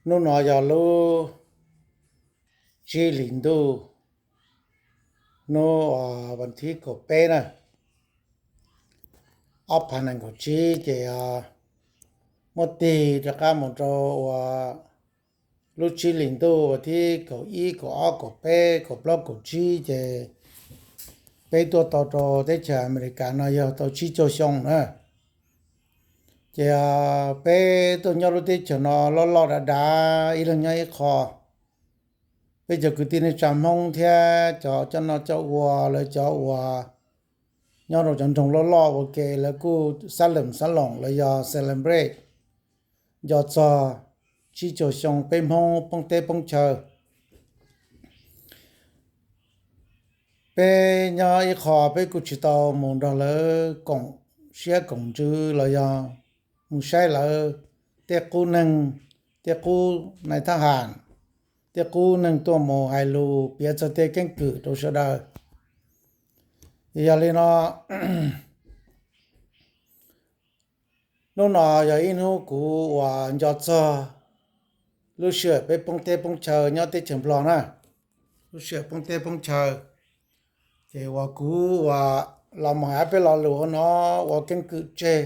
Hnub no yog lub tsib hlis ntuj, hnub vas thib kaum peb na, ob phav nees nkaum tsib ces muab tig rov qab mus rau uas lub tsib hlis ntuj vas thib kaum ib, kaum ob, kaum peb, kaum plaub, kaum tsib ces peb tuaj tau rau teb chaws Amelikas no yog tau tsib caug xyoo na. Ces peb tuaj nyob lub teb chaws no loj loj dav dav, ib leeg nyob ib qho. Peb cov kwv tij neej tsa Hmoob thiab cov coj noj coj ua, lawv cov uas nyob rau cov nroog loj loj ua ke lawv kuj xab lees xab loos los yog celebrate nco txog tsib caug xyoo peb Hmoob poob teb poob chaw. Peb nyob ib qho peb kuj tsis tau mus nrog lawv koom siab koom ntsws los yog mus saib lawv tej qub neeg, tej qub nais thab ham, tej qub neeg tuaj mus hais lus piav txog tej keeb kwm rau sawv daws. Yog li no, hnub no yog ib hnub kuv uas nco txog lub sij hawm peb poob teb poob chaw nyob teb chaws Nplog na, lub sij hawm poob teb poob chaw. Ces uas kuv uas los mus hais peb lo lus ua no ua keeb kwm tseg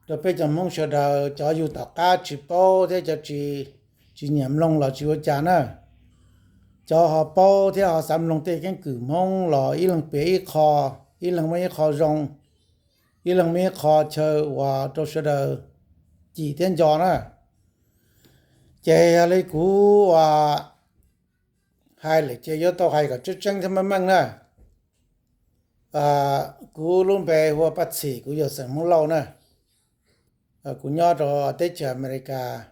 rau peb cov Hmoob sawv daws, cov yug tom qab tsis paub thiab cov tsis, tsis nyiam mloog los tsis ua cas na. Cov ho paub thiab ho xav mloog tej keeb kwm Hmoob los ib leeg piav ib qho, ib leeg muaj ib qho zoo, ib leeg muaj ib qho chaw uas rau sawv daws cim thiab nco na. Ces yog li kuv uas hais lawm ces yuav tau hais kom tseeb tseeb thiab meej meej na. Kuv lub npe hu ua Paj Txhim, kuv yog xeem Hmoob Lauj na. Kuv nyob rau teb chaws Amelikas,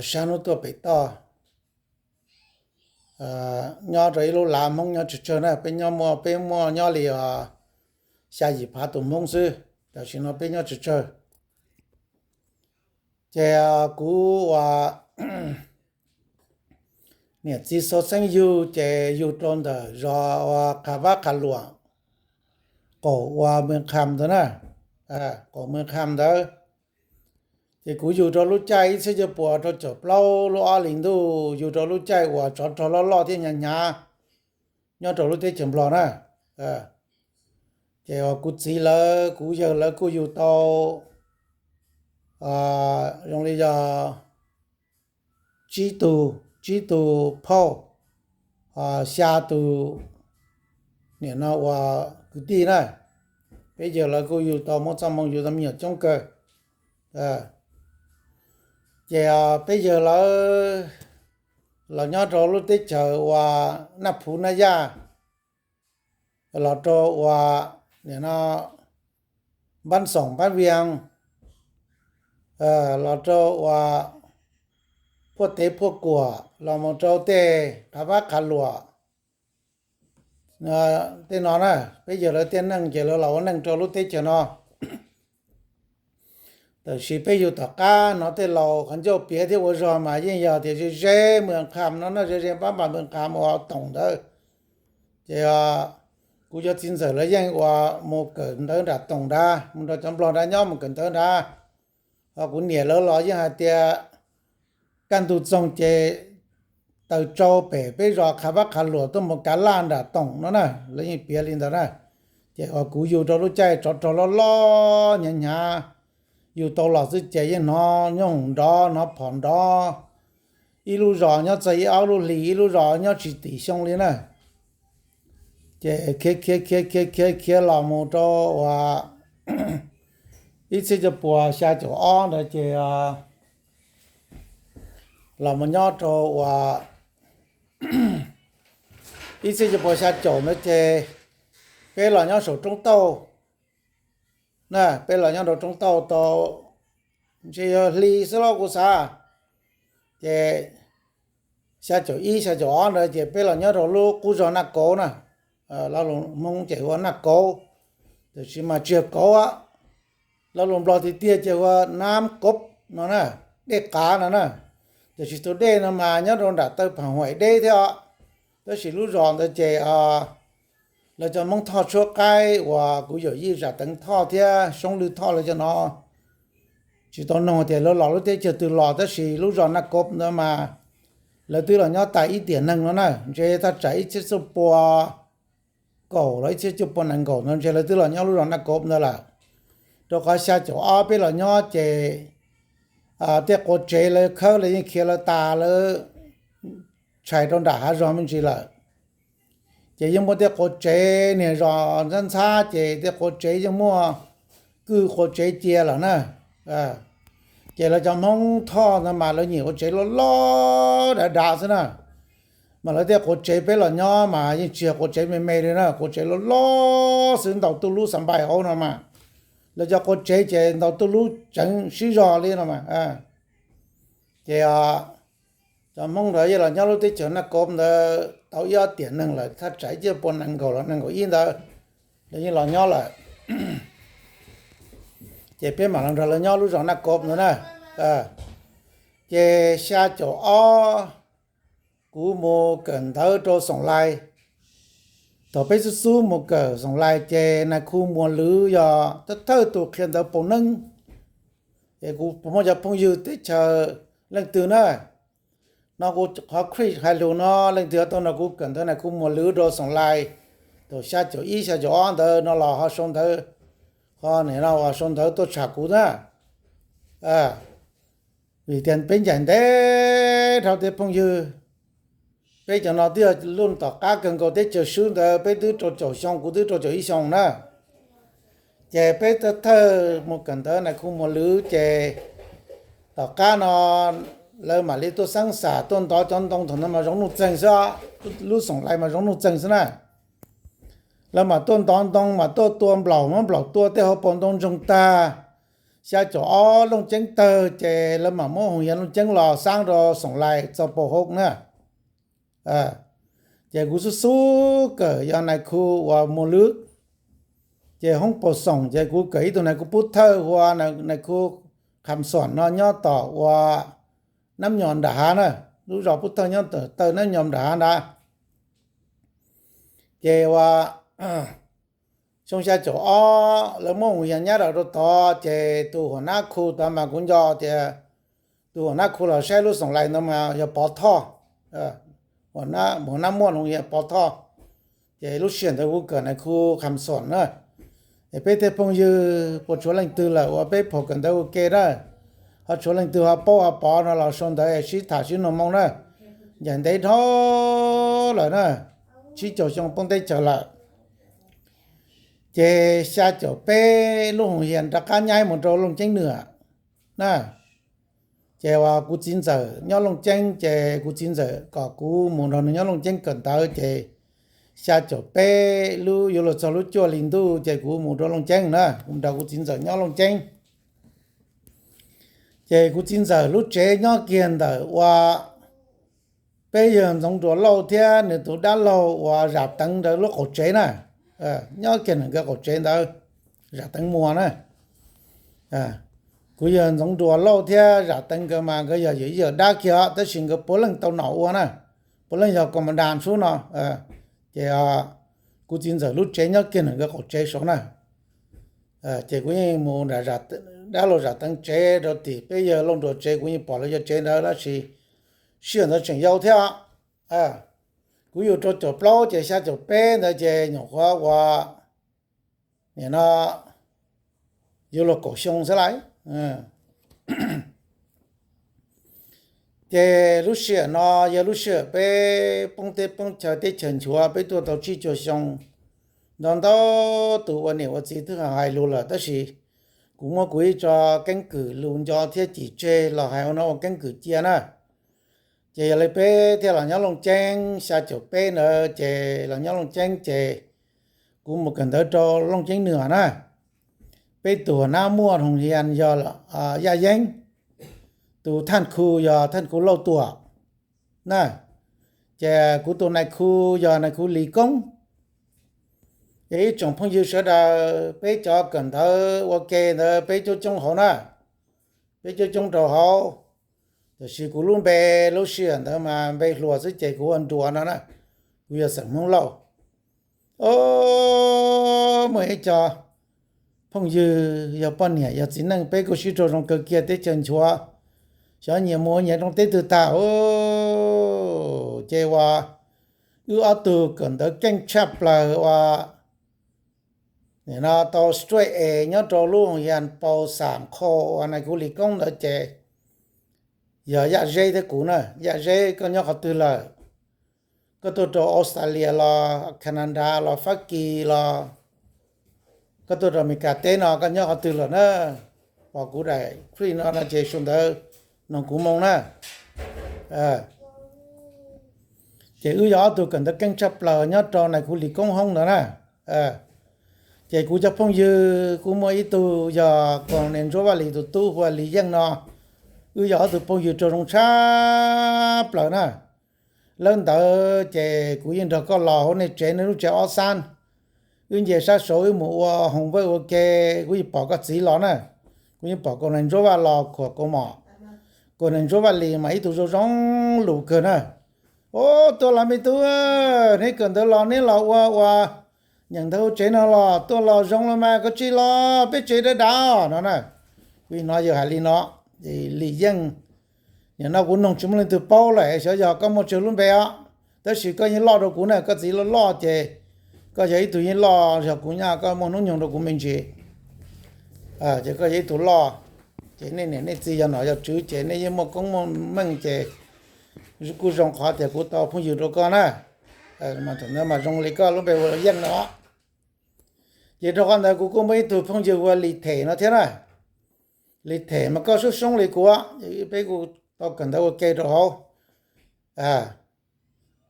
sab hnub tuaj pem toj, nyob rau ib lub lav Hmoob nyob tsawg tsawg na. Peb nyob muaj, peb muaj nyob li xya yim phav tus Hmoob xwb, tam sim no peb nyob tsawg tsawg. Ces kuv uas niam txiv xov xeeb yug ces yug rau ntawm zos uas Qhas Vab Qhas Luam, qaum uas Mws Qham ntawd na, qaum Mws Qham ntawd. Ces kuv yug rau lub caij ib txhiab cuaj puas rau caum plaub lub ob hlis ntuj, yug rau lub caij uas tsov rog loj loj thiab hnyav hnyav nyob rau lub teb chaws Nplog na. Ces uas kuv txiv lawv kuv yawg lawv kuj yug tau zoo li yog tsib tug, tsib tug phauj, xya tus niam no uas kwv tij na. Peb yawg lawv kuj yug tau, muab txoj moo yug tau me nyuam coob kawg. Ces peb yawg lawv los nyob rau lub teb chaws uas Naj Phuv Naj Yaj, los rau uas nim no Npab Xoom Npab Vias, los rau uas Phuaj Tev Phuaj Kuam, los mus rau tej Qhas Vab Qhas Luam tej no na. Peb yawg lawv tej neej ces lawv los ua neej rau lub teb chaws no. Tab sis peb yug tom qab hnov tej laus qhov ncauj piav thiab ua zog mas yeej yog tias ze ze Mws Qham no na, ze ze Npab Npas Mws Qham ua Toom ntawd. Ces kuv cov txiv ntxawm lawv yeej ua mus kawm ntawv nram Toom nrad, mus nrog cov Nplog nrad nyob mus kawm ntawv nrad. Ho kuv niam lawv los yeej hais tias kaj ntug txoog ces taws tsau pem peb zos Qhas Vab Qhas Luam tuaj mus Kav Laj nram Toom no na, lawv yeej piav li ntawd na. Ces uas kuv yug rau lub caij tsov rog loj loj hnyav hnyav, yug tau los xwb ces yeej hnov nyooj nrov hnov phom nrov, ib lub zos nyob txog ib ob lub hlis, ib lub zos nyob tsis tim xyoo li na. Ces khiav khiav khiav khiav khiav khiav los mus rau uas ib txhiab cuaj puas xya caum ob ntawd ces los mus nyob rau uas ib txhiab cuaj puas xya caum ntawd ces peb los nyob saum roob tauj na, peb los nyob rau roob tauj tau ntshe yog hli xwb los kuv xav. Ces xya caum ib xya caum ob ntawd ces peb los nyob rau lub qub zos Naj Kauv na, lo lus Hmoob ces hu ua Naj Kauv, tab sis mas tsis yog kauv, lo lus Nplog tiag tiag ces hu ua Nab Kob no na, dej qav no na. Tab sis tus dej no mas nyob rau nram taw Pham Huaim deb thiab os, tab sis lub zos ntawd ces lawv cov Hmoob Thoj Tshuab Qaib uas kuv yawm yij Zam Teev Thoj thiab Soob Lwj Thoj lawv cov no, tsis tau noog tias lawv los lub teb chaws twg los, tab sis lub zos Naj Kov ntawd mas lawv twb los nyob tas ib tiam neeg no na, ntshe thaj tsam ib txhiab cuaj pua kaum los ib txhiab cuaj pua nees nkaum no ntshe lawv twb los nyob lub zos Naj Kov ntawd lawm. Rau qhov xya caum ob peb los nyob ces tej quav tsev lawv khawb lawv yeej khiav lawv tas lawv tshais rau nram hav zog me ntsis lawm. Ces yeej muaj tej quav tsev niag zos ntxhab ntxhab ces tej quav tsev yeej muaj kwj quav tsev cia lawm na. Ces lawv cov Hmoob Thoj ntawd mas lawv nyiam quav tsev loj loj dav dav xwb na. Mas lawv tej quav tsev peb los nyob mas yeej tsis yog quav tsev me me li na, quav tsev loj loj xwb ntaus tuj lub xav npais hauv no mas. Lawv cov quav tsev ces ntaus tuj lub tseev sib zog li no mas. Ces cov Hmoob ntawd yeej los nyob lub teb chaws Naj Kov ntawd tau ib ob tiam neeg lawm, thaj tsam ib txhiab pua nees nkaum los nees nkaum ib ntawd, lawv yeej los nyob lawm. Ces peb mam los nrog lawv nyob lub zos Naj Kov ntawd na. Ces xya caum ob kuv mus kawm ntawv rau Xoom Lais. Thaum peb xub xub mus kawm Xoom Lais ces nais khu Muas Lwv yog thawj thawj tus qhia ntawv paus neeb. Es kuv puas muaj cov phooj ywg teb chaws leej twg na, no kuv qhov Chris hais lus no, leej twg tau nrog kuv kawm ntawv nais khu Muas Lwv rau Xoom Lais thaum xya caum ib xya caum ob ntawd no los ho sau ntawv, ho nim no ho sau ntawv tuaj tsham kuv na. Vim tias peb ncaim ntev dhau tej phooj ywg, peb cov no twb yog lub tom qab kawg nkaus teb chaws swb ntawd peb twb rau caum xyoo, kuv twb rau caum ib xyoo na. Ces peb thawj thawj mus kawm ntawv nais khu Muas Lwv ces tom qab no lawv mam li tuaj xeeb xam tuaj ntov cov ntoo, thaum ntawd mas zoov nuj txeeg xwb, lub Xoom Lais mas zoov nuj txeeg xwb na. Lawv mam tuaj ntov ntoo, mam tuaj tua nplaum, muab nplaum tua tej hauv paus ntoo ntsoog tag, xya caum ob Looj Ceeb tawg ces lawv mam muab Hoos Yias Looj Ceeb los xab rau Xoom Lais txog paus hauv na. Ces kuv xub xub kawm yog nais khu uas Muas Lwv, ces hoob paus Xoom ces kuv kawm ib tug nais khu pub thawj hu ua nais khu Kham Xoom no nyob tom ua Nab Nyos nram hav na, lub zos pub thawj nyob taw Nab Nyos nram hav ntawd. Ces ua xyoo xya caum ob lawv muab Hoos Yias nyab rau tod ces tus huam nab khu tod mas kuv nco tias tus huam nab khu los saib lub Xoom Lais ntawd mas yog Pov Thoj, huam nab muaj Hoos Yias Pov Thoj. Ces lub sij hawm ntawd kuv kawm nais khu Kham Xoom na. Es peb tej phooj ywg puas tshuav leej twg lawm uas peb phaum kawm ntawv ua ke na, ho tshuav leej twg ho paub ho pov no los sau ntawv sib tham sib nug moo na. Ncaim ntev dhau lawm na, tsib caug xyoo poob teb chaws lawm. Ces xya caum peb lub Hoos Yias rov qab nyaib mus rau Looj Ceeb Nwam na. Ces uas kuv txiv ntxawm nyob Looj Ceeb ces kuv txiv ntxawm kom kuv mus nrog nws nyob Looj Ceeb kawm ntawv ces xya caum peb lub yuav luag txog lub cuaj hli ntuj ces kuv mus rau Looj Ceeb na, kuv nrog kuv txiv ntxawm nyob Looj Ceeb. Ces kuv txiv ntxawm lub tsev nyob kiag ntawm ua peb yawg Ntxoov Nruas Lauj thiab nws tus dab laug uas Zam Teev ntawd lub qaum tsev na, nyob kiag ntawm nkawd qaum tsev ntawd, Zam Teev Muas na. Kuv yawg Ntxoov Nruas Lauj thiab Zam Teev nkawd mas nkawd yog yawm yij yawm dab kiag tab sis nkawd puav leej tau nom ua na, puav leej yog komandas sub no. Ces kuv txiv ntxawm lub tsev nyob kiag ntawm nkawd qaum tsev saud na. Ces kuv yeej mus nram dab laug Zam Teev tsev rau tim peb yawg Lauj Nruas tsev, kuv yeej pom lawv cov tsev ntawd tab sis sij hawm ntawd tseem yau thiab. Kuv yug rau caum plaub ces xya caum peb ntawd ces nyuam qhuav ua, nim no yuav luag kaum xyoo xwb lauj. Ces lub sij hawm no yog lub sij hawm peb poob teb poob chaw teb chaws nchuav, peb tuaj tau tsib caug xyoo. Ntau ntau tus ua niam ua txiv twb hais lus lawm tab sis kuv muab kuv ib tso keeb kwm lus nco thiab cim tseg los hais ua no ua keeb kwm cia na. Ces yog li peb thiaj los nyob Looj Ceeb, xya caum peb ntawd ces los nyob Looj Ceeb ces kuv mus kawm ntawv rau Looj Ceeb Nwam na. Peb tus huam nab muaj Hoos Yias yog Yaj Yeeb, tus thaj khu yog thaj khu Lauj Tuam na. Ces kuv tus nais khu yog nais khu Lis Koob. Ces ib tsoom phooj ywg sawv daws peb cov kawm ntawv ua ke ntawd peb coob coob hauv na, peb coob coob rau hauv. Tiam sis kuv lub npe lub sij hawm ntawd mas npe hluas xwb ces kuv ua Nruas no na, kuv yog xeem Hmoob Lauj. Muaj ib co phooj ywg yog poj niam yog txiv neej, peb kuj sib raug zoo kawg kiag teb chaws nchuav, xyov nyias mus ua nyias rau teb twg tag. Ces uas wb ob tug kawm ntawv keej tshaj plaws uas nim no tau straight A nyob rau lub hoo yas pau xam khau uas nais khu lis koob ntawd ces yog Yaj Zeb thiab kuv na. Yaj Zeb, koj nyob qhov twg lawm? Koj tuaj rau Australia los Canada los Fab Kis los koj tuaj rau Amelikas teb no koj nyob qhov twg lawm na? Pom kuv daim clip no no ces sau ntawv noog kuv moo na. Ces wb yog ob tug kawm ntawv keej tshaj plaws nyob rau nais khu lis koob hoob ntawd na. Ces kuv cov phooj ywg kuj muaj ib tug yog Colonel Ntsuab Vaj Lis tus tub hu ua Lis Yeej no, wb yog ob tug phooj ywg raug zoo tshaj plaws na. Lawv ntawd ces kuv yeej nrog koj los hauv nej tsev, nej lub tsev ob xab. Wb nce sab saud wb mus ua hoos vawj ua ke, kuv yeej pom koj txiv los na. Kuv yeej pom Colonel Ntsuab Vaj los khuam kaus mom. Colonel Ntsuab Vaj Lis mas ib tug zoo zoo lus kawg na. Ub, tuaj los me tub, neb kawm ntawv los neb los ua ua nyeem ntawv hauv tsev no los tuaj los zoo los mas koj tsis los peb tsev dawb dav no na. Kuv yeej hnov yawg hais li no. Lis Yeej, nim no kuv noog tsis muaj leej twg paub lawm, xyov yog koj muaj tsawg lub npe os. Tab sis koj yeej loj rau kuv na, koj txiv loj loj ces koj yog ib tug yeej loj zog kuv nyab, koj muaj hnub nyoog rau kuv me ntsis. Ces koj yog ib tug loj, ces nej niam nej txiv yog nom yog tswv ces nej yeej muaj koob muaj meej ces kuj zoo qhov tias kuv tau phooj ywg rau koj na. Mas thaum ntawd mas zoo li koj lub npe hu ua Yeej no. Ces rau qhov ntawd kuv kuj muaj ib tug phooj ywg hu ua Lis Them no thiab na. Lis Them mas koj soob soob li kuv, peb kuj tau kawm ntawv ua ke rau hauv.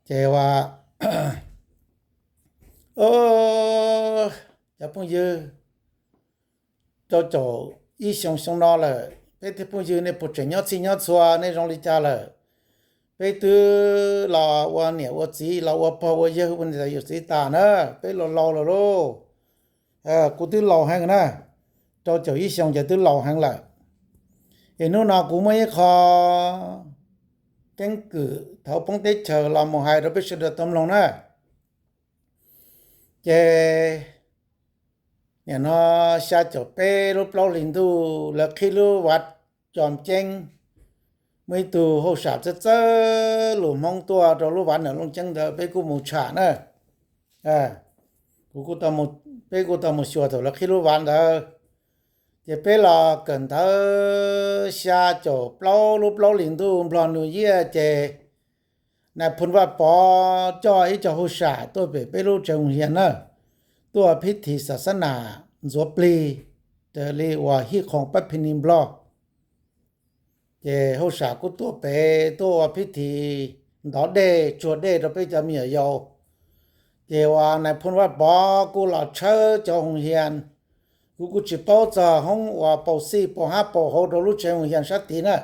Ces ua cov phooj ywg, rau caum ib xyoo xyoo no lawm, peb tej phooj ywg nej puas tseem nyob txhij nyob txhua, nej zoo li cas lawm? Peb twb los ua niam ua txiv, los ua pog ua yawg ua niam yawm txiv tas na, peb laus laus lawm lauj. Kuv twb laus heev na, rau caum ib xyoo ces twb laus heev lawm. Es hnub no kuv muaj ib qho keeb kwm thaum poob teb chaws los mus hais rau peb sawv daws tau mloog na. Ces nim no xya caum peb lub plaub hlis ntuj lawv qhib lub vaj Coo Ceeb, muaj ib tug hauj sam txawj txawj lus Hmoob tuaj rau lub vaj Nram Looj Ceeb ntawd, peb kuj mus tsham na. Kuv, peb kuj tau mus xyuas thaum lawv qhib lub vaj ntawd. Ces peb los kawm ntawv xya caum plaub lub plaub hlis ntuj Nplog New Year ces Nais Phoo Vaj Pov coj ib co hauj sam tuaj pem peb lub tsev hoos hias na, tuaj ua phib thim xas xab nas ntxuav plig, raws li uas hij khoom pab phi ni Nplog. Ces hauj sam kuj tuaj pem tuaj ua phib thim ntov dej tsuag dej rau peb cov me nyuam yaus. Ces uas Nais Phoo Vaj Pov kuj los tshawb cov hoos hias. Kuv kuj tsis paub txog hoob uas paus xij paus hab paus hauv rau lub tsev hoos hias sab tid na.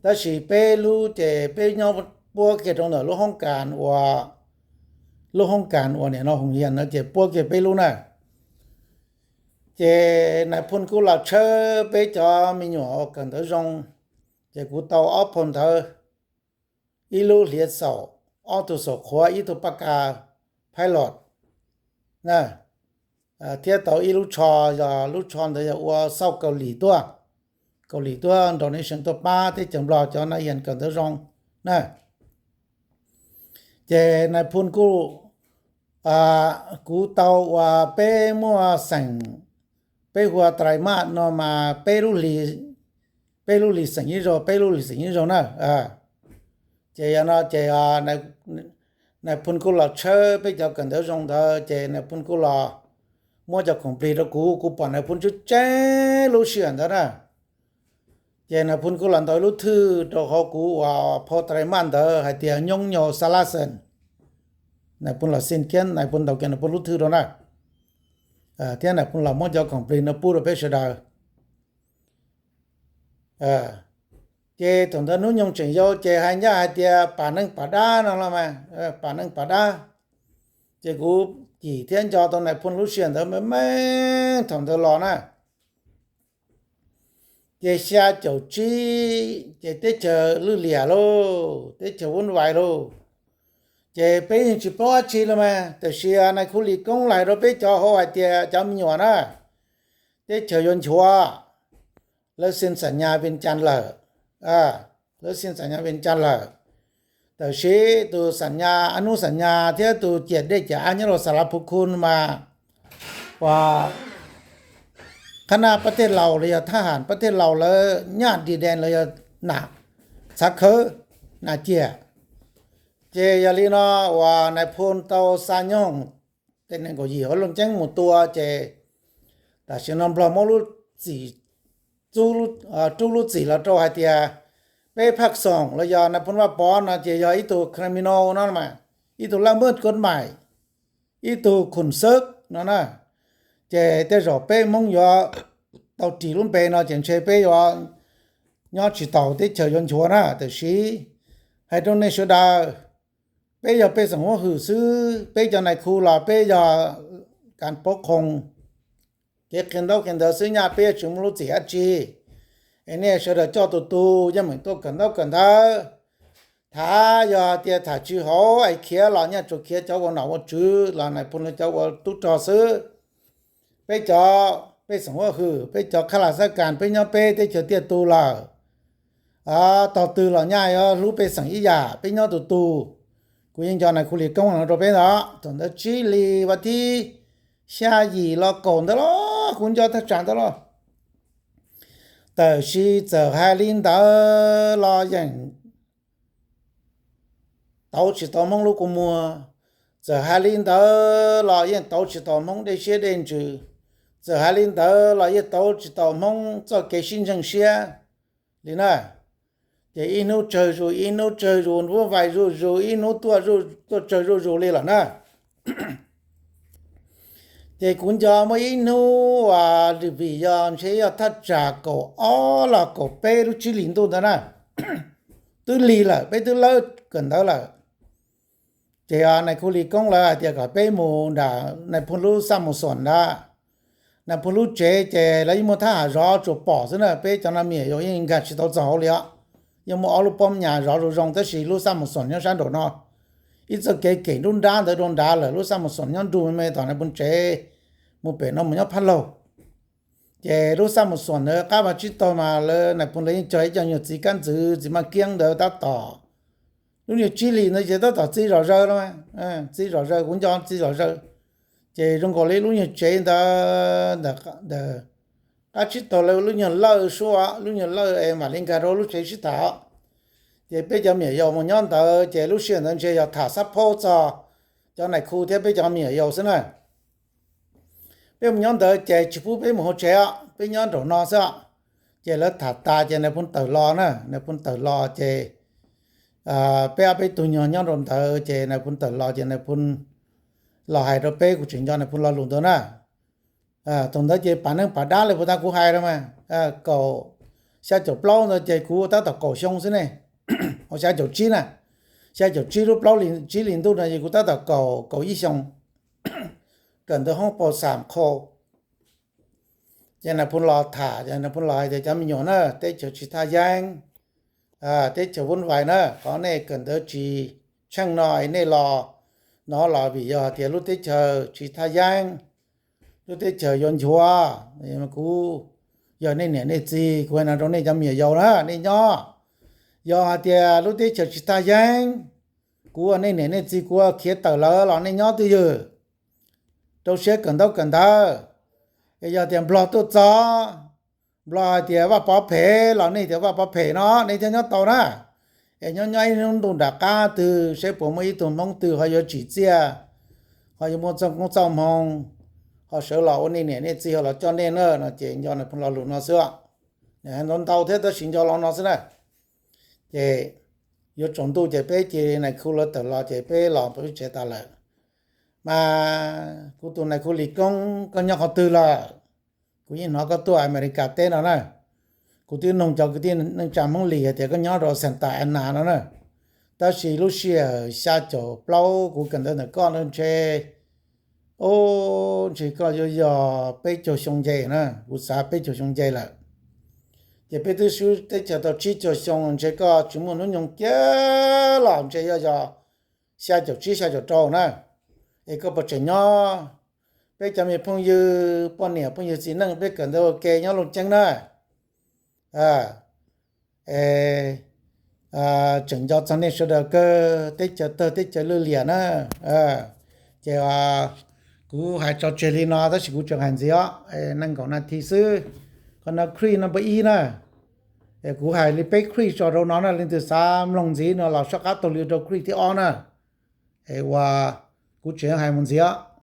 Tab sis peb lub ces peb nyob puab kiag rau ntawm lub hoob kas uas, lub hoob kas uas nim no hoos hias no ces puab kiag peb lub na. Ces Nais Phoo kuj los tshawb peb cov me nyuam uas kawm ntawv zoo. Ces kuv tau ob phau ntawv, ib lub hliav xaum, ob tug xaum qhuav, ib tug paj kas pilot na, thiab tau ib lub tsho, yog lub tsho ntawd yog ua xauj Kaus Lim tuaj. Kaus Lim tuaj donation tuaj pab teb chaws Nplog cov nais hias kawm ntawv zoo na. Ces Nais Phoo kuj, kuv tau uas peb muaj xeem, peb hu ua trais maj no mas peb lub hlis, peb lub hlis xeem ib zaug, peb lub hlis xeem ib zaug na. Ces yog no ces Nais Phoo kuj los tshawb peb cov kawm ntawv zoo ntawd ces Nais Phoo kuj los muab cov khoom plig rau kuv, kuv pom Nais Phoo tseeb tseeb lub sij hawm ntawd na. Ces Nais Phoo kuj los ntaus lub thwj rau hauv kuv uas phau trais maj ntawd hais tias Nyoob Nyau Xa Laj Xeem. Nais Phoo los xij kiag, Nais Phoo ntaus kiag Nais Phoo lub thwj rau na. Thiab Nais Phoo los muab cov khoom plig no pub rau peb sawv daws. Ces thaum ntawd hnub nyoog tseem yau ces hais ncaj hais tias pam neej pam dab no los mas, pam neej pam dab. Ces kuv cim thiab nco tau Nais Phoo lub sij hawm ntawd meej meej thaum ntawd los na. Ces xya caum tsib ces teb chaws lwj liam lauj, teb chaws vuj vais lauj. Ces peb yeej tsis paub dab tsi li mas, tiam sis Nais Khu Lis Koob los hais rau peb cov hauv hais tias cov me nyuam na, teb chaws yuav nchuav, lawv xi xam nyas Vias Cas lawm, lawv xi xam nyas Vias Cas lawm. Tiam sis tus xam nyas, ab hnub xam nyas thiab tus ciam dej ciam av nyob rau Xas Las Phu Khu mas, uas qhab naj pab thej laus los yog thab ham pab thej laus lawv nyaj di dees los yog nam txhav khawb, nam ciam. Ces yog li no uas Nais Phoo tau xa nyooj tej nees nkaum yim hauv Looj Ceeb mus tua ces tam sim no Nplog muab lub txim, rub lub txim los rau hais tias peb Phaj Xoom los yog Nais Phoo Vaj Pov no ces yog ib tug criminal no, ib tug laj mej kod mais, ib tug khum xwb no na. Ces tej zaum peb Hmoob yuav tau ris lub npe no ces ntshe peb yuav nyob tsis taus, teb chaws yuav nchuav na. Tiam sis hais rau nej sawv daws, peb yog pej xeem huab hwm xwb, peb cov Nais Khu los peb yog kas paub qhoo, kev qhia ntaub qhia ntawv xwb, nyaj peb yuav tsis muaj lub txim dab tsi. Es nej sawv daws coj tus tus yeej meem tuaj kawm ntaub kawm ntawv. Tham yog tias tham tsis haum es khiav los nyaj tsuas khiav cov ua nom ua tswv los Nais Phoo lawv cov ua tub rog xwb. Peb cov pej xeem huab hwm, peb cov khab las xab kas, peb nyob peb teb chaws tiaj tus lawm, tog twg los nyaj yuav hlub pej xeem ib yam, peb nyob tus tus. Kuv yeej nco Nais Khu Lis Koob no rau peb ntawd. Thaum ntawd tsib hlis vas thib xya yim los kaum ntawd los kuv nco thaj tsam ntawd los. Tiam sis txawm hais li ntawd los yeej tauv tsis tau Hmoob lub kua muag. Txawm hais li ntawd los yeej tauv tsis tau Hmoob dej siab dej ntsws. Txawm hais li ntawd los yeej tauv tsis tau Hmoob txoj kev sib ntseeg siab li na. Ces ib hnub tsawg zus ib hnub tsawg zus, vuab vais zuj zus, ib hnub tuaj tsawg zuj zus li lawm na. Ces kuv nco muaj ib hnub uas vim yog ntshe yog thaj tsam kaum ob los kaum peb lub tsib hlis ntuj ntawd na, twb lig lawm, peb twb lawb kawm ntawv lawm. Ces Nais Khu Lis Koob lawv hais tias kom peb mus nram Nais Phoo lub xaj mus xuam ntawd. Nais Phoo lub tsev ces lawv yeej muaj thab ham zov tsuas pom xwb na, peb cov no me nyuam yaus yeej nkag tsis tau txog hauv li os. Yeej muaj ob lub pob nyas zov zoo zoo tab sis lub xaj mus xuam nyob sab nraum no. Ib txoj kev kem nruab nrab ntawd rau nrad lawm, lub xaj mus xuam nyob nrug me me tom Nais Phoo tsev, mus pem no mus nyob phab laug. Ces lub xaj mus xuam ntawd qab vaj tsib taug mas lawv Nais Phoo lawv yeej cog ib co nyuag txiv kab ntxwv txiv maj kiab ntawd tab tom. Lub nyuag tsib hlis ntawd ces tab tom txiv zom zaws, txiv zom zaws, kuv nco txiv zom zaws. Ces zoo nkaus li lub nyuag tsev ntawd, ntawm qab tsib taug lawv lub nyuag lawj suab, lub nyuag lawj es mam li nkag rau lub tsev sib tham. Ces peb cov me nyuam yaus mus nyob ntawd ces lub sij hawm ntawd ntshe yog tham xab phaub txog cov Nais Khu thiab peb cov me nyuam yaus xwb na. Peb mus nyob ntawd ces tsis pub peb mus hauv tsev os, peb nyob nraum no xwb os. Ces lawv tham tas ces Nais Phoo tawm los na, Nais Phoo tawm los ces peb ob peb tug nyuag nyob rau ntawd ces Nais Phoo tawm los ces Nais Phoo los hais rau peb, kuv tseem nco Nais Phoo lo lus ntawd na. Thaum ntawd ces pam neej pam dab li puas tas kuv hais rau mas, kaum, xya caum plaub ntawd ces kuv tab tom kaum xyoo xwb ne, xya caum tsib na, xya caum tsib lub plaub, tsib hlis ntuj no ces kuv tab tom kaum, kaum ib xyoo, kawm ntawv hoob paus xam qhau. Ces Nais Phoo los tham, Nais Phoo los hais tias cov me nyuam na, teb chaws tsis thaj yeeb, teb chaws vuab vais na, qhov nej kawm ntawv tsis tsheej no nej los no los vim yog tias lub teb chaws tsis thaj yeeb, lub teb chaws yuav nchuav. Kuv yog nej niam nej txiv, kuv hais no rau nej cov me nyuam yaus na, nej nyob. Yog hais tias lub teb chaws tsis thaj yeeb, kuv ua nej niam nej txiv kuv ua khiav tawm lawm los nej nyob twj ywm, rau siab kawm ntaub kawm ntawv. Es yog tias Nplog tuaj txog, Nplog hais tias Vaj Pov phem los nej tias Vaj Pov phem no nej thiaj nyob tau na. Es nyob nyob ib hnub ntuj nram qab twg seb puas muaj ib tug Hmoob twg ho yuav tsim txiaj, ho yuav muaj txoj koob txoj hmoo, ho sawv los ua nej niam nej txiv ho los coj nej na no ces nco Nais Phoo lo lus no xwb. Nws hais ntau ntau thiab tab sis nco lo no xwb na. Ces yuav tsaus ntuj ces peb cia Nais Khu lawv tawm los ces peb los peb tsev tas lawm. Mas kuv tus Nais Khu Lis Koob, koj nyob qhov twg lawm? Kuv yeej hnov koj tuaj Amelikas teb no na. Kuv twb noog cov kwv tij neej tsa Hmoob Lis hais tias koj nyob rau Santa Ana no na. Tab sis lub sij hawm xya caum plaub kuv kawm ntawv ntawm koj no ntshe, o, ntshe koj yuav yog peb caug xyoo nce na, kuv xav peb caug xyoo nce lawm. Ces peb twb swb teb chaws tau tsib caug xyoo ntshe koj tsis muaj hnub nyoog kiag los ntshe yuav yog xya caum tsib xya caum rau na. Es koj puas tseem nyob? Peb cov me phooj ywg poj niam phooj ywg txiv neej peb kawm ntawv ua ke nyob Looj Ceeb na. Tseem nco txog nej sawv daws kawg, teb chaws tawg teb chaws lwj liam na. Ces kuv hais tso tseg li no tab sis kuv tseem hais ntxiv os, nees nkaum nas this xwb. Qhov no clip no npawb ib na. Kuv hais li peb clip tso rau no na, leej twg xav mloog ntxiv no los soj qab taug li rau clip thib ob na. Es uas kuv tseem hais mus ntxiv os.